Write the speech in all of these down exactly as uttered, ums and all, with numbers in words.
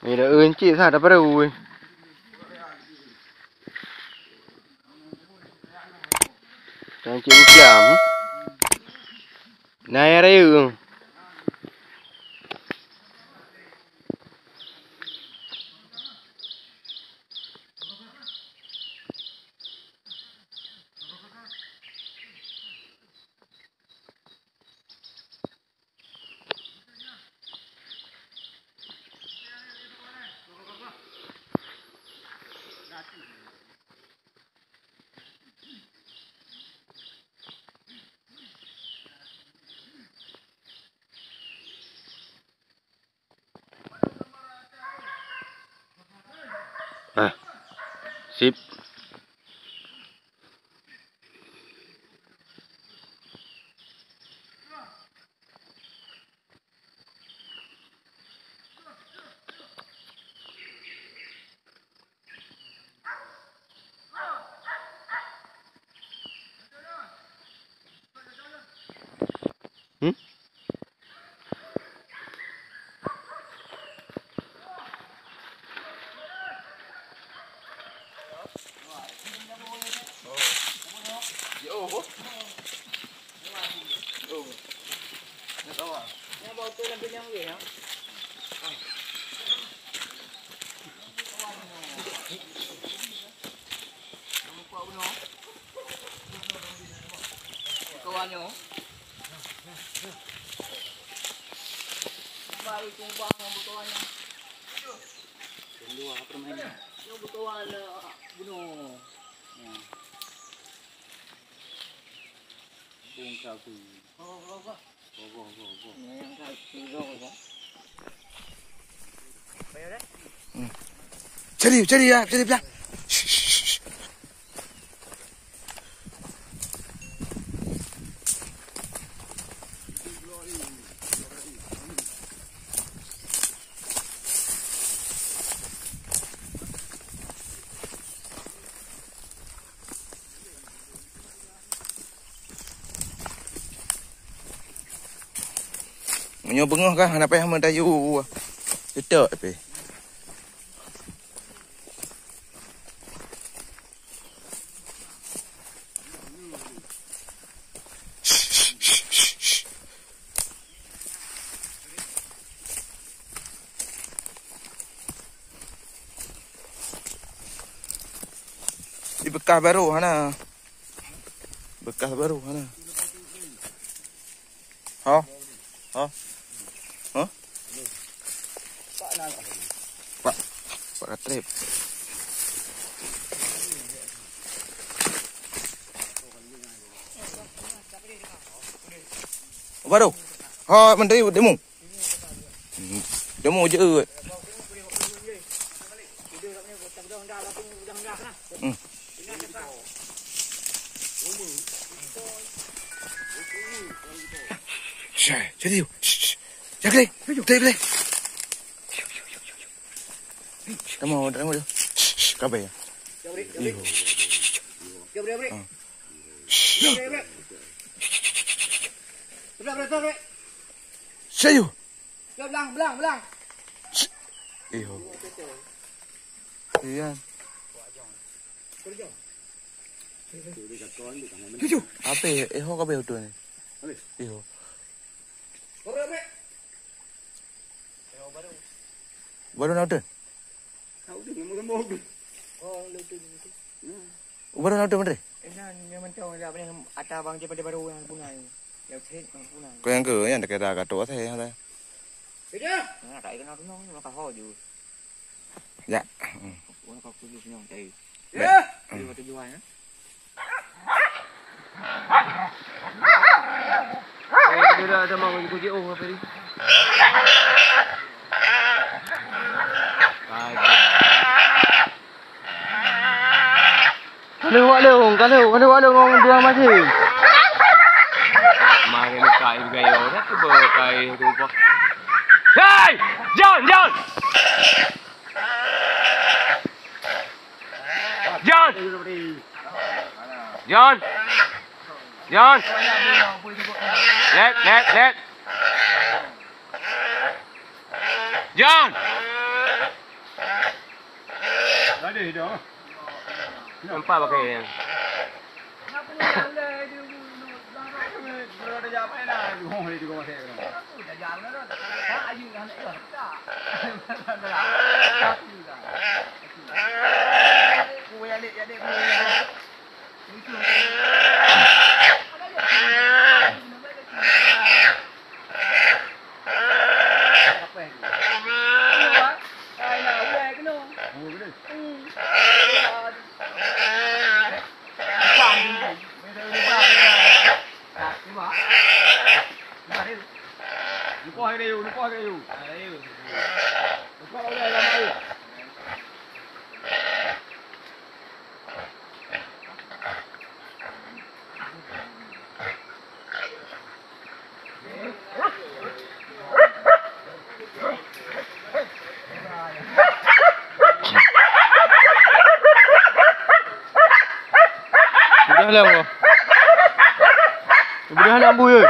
Ih, dah euncik sa, dah baru. Dah euncik macam. Nah, ya, raya. Ah, sip. Hmm? Hmm. Cari, cari ya, cari pula. Shh, shh, shh. Meunyoe beungoh kah, hana payah meutayu. Teutap pih. Di bekas baru hana. Bekas baru hana. Ha? Ha? Ha? Pak, pak katrep. Baru. Ha, menteri demo. Demo jeuet. Hmm. Syai, jadi. Shh, shh. Jaga deh. Jaga deh. Kamu, kamu. Shh, shh, kabe ya. Iyo. Sayu. Belang, belang, belang. Iyo. Iya. Tuju. Apa ya? Eh, ho kabe utuh ni. Iyo. Baru na utuh. Baru na utuh, Menteri. Ina memang tahu lah, apa ni, ata abang je pada baru yang punai. Yang sahih yang punai. Kau yang ke, yang dekat dah katok saya yang dah. Nah, tak kenal tu, nak kau je. Ya. Hmm. Orang kau tuju senyum tadi. Ya. Dia kata jual ya. Eh, dia dah sama kuji-kuji, oh, apa ni? Aduh. Ka lheueh wak lôn, ka lheueh, ka lheueh wak lôn ngon dua masih. Mari muka ibu gayo, dah tu bawa kai tu apa. Hei! John, John! John! John! John! Let, let, let! John! Nampak pakai ni. Udah lah, Bang. Udah lah, Bu, ya.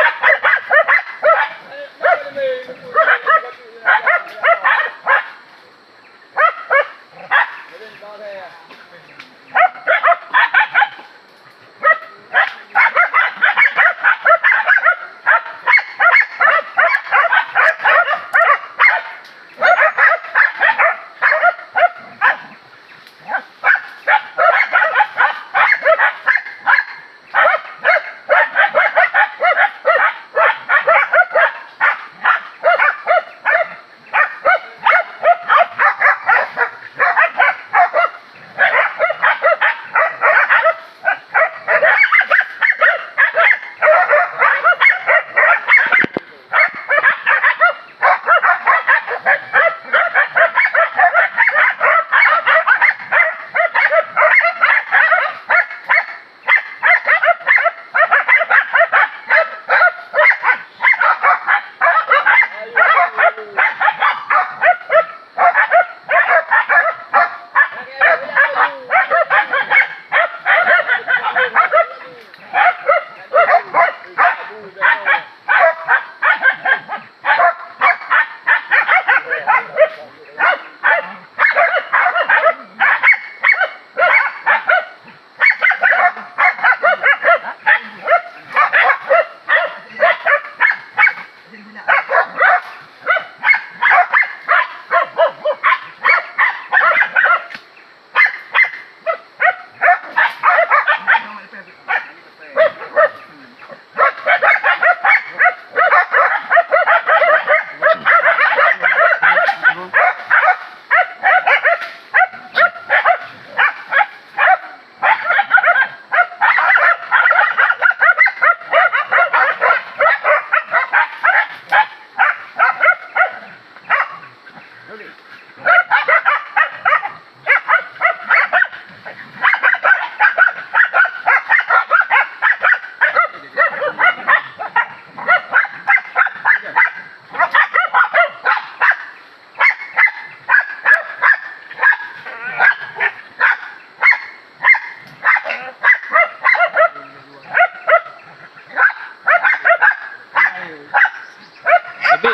Tapi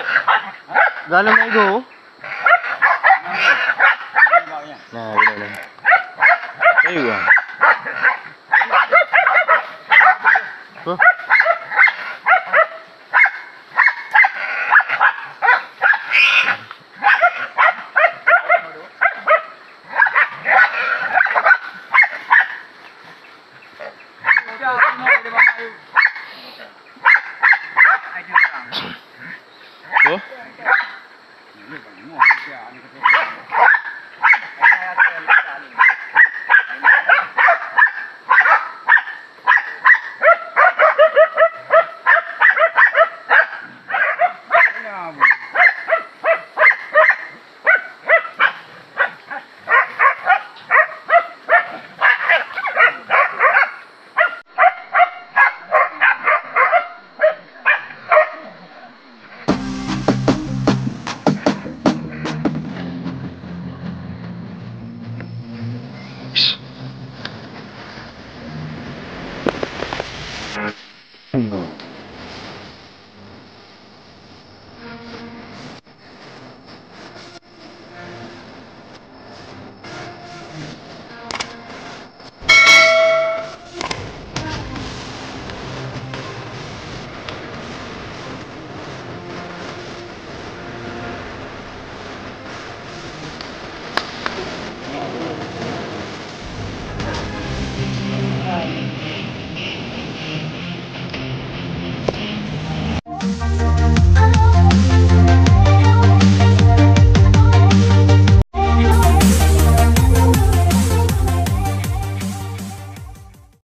dalam ego. Nah, benar, benar. Ayo, ah. Huh? Huh?